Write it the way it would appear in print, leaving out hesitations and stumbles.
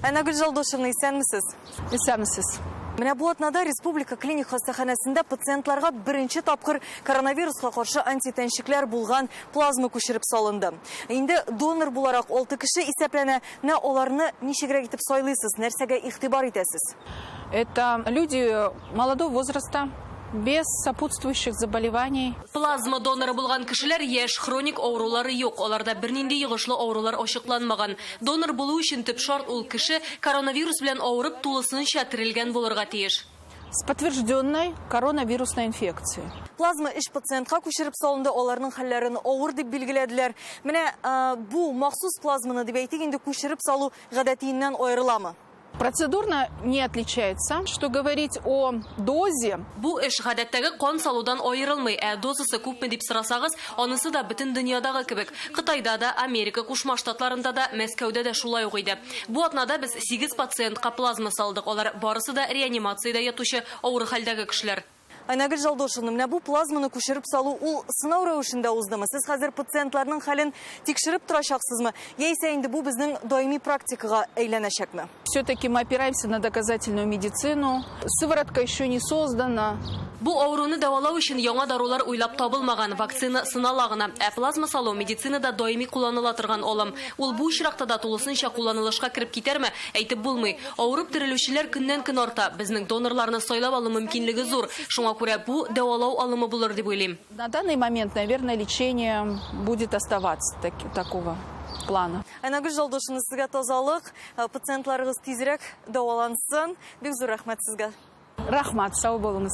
Айнагөл Жолдошевна, исәнмесез? Исәнмесез. Менә бу атнада Республика клиник хастаханәсендә пациентларга беренче тапкыр коронавируска каршы антитәнчекләр булган плазма күчереп салынды. Инде донор буларак 6 кеше исәпләнә. Менә аларны ничегрәк итеп сайлыйсыз, нәрсәгә игътибар итәсез? Это люди молодого возраста, без сопутствующих заболеваний. Плазма доноры булган кешеләр яшь, хроник авырулары юк, аларда бернинди йогышлы авырулар ачыкланмаган. Донор булу өчен төп шарт ул кеше коронавирус белән авырып тулысынча терелгән булырга тиеш. С подтвержденной коронавирусной инфекцией. Плазма өч пациентка күчереп салынды, аларның хәлләрен авыр дип билгеләделәр. Менә бу махсус плазманы дип әйтик инде күчереп салу гадәтиеннән аерыламы? Процедурно не отличается. Что говорить о дозе? Бу эш гадәттәге кан салудан аерылмый, ә дозасы күпме дип сорасагыз, анысы да бөтен дөньядагы кебек. Кытайда да, Америка Кушма Штатларында да, Мәскәүдә дә шулай ук иде. Бу атнада без 8 пациентка плазма салдык. Алар барысы да реанимациядә ятучы авыр хәлдәге кешеләр. Айнагөл Жолдошевна, менә бу плазманы күчереп салу ул сынау рәвешендә уздымы? Сез хәзер пациентларның хәлен тикшереп торачаксызмы? Яисә инде бу безнең даими практикага әйләнәчәкме? Все-таки мы опираемся на доказательную медицину. Сыворотка еще не создана. Бу авыруны дәвалау өчен яңа дарулар уйлап табылмаган, вакцина сынала гына. Ә плазма салу медицинада даими кулланыла торган алым. Ул бу очракта да тулысынча кулланылышка кереп китәрме, әйтеп булмый. Авырып терелүчеләр көннән-көн арта. Безнең донорларны сайлап алу мөмкинлеге зур. Шуңа күрә бу дәвалау алымы булыр дип уйлыйм. На данный момент, наверное, лечение будет оставаться такого плана. Айнагөл Жолдошевна, сезгә тазалык, пациентларыгыз тизрәк дәвалансын. Бик зур рәхмәт сезгә. Рәхмәт, сау булыгыз.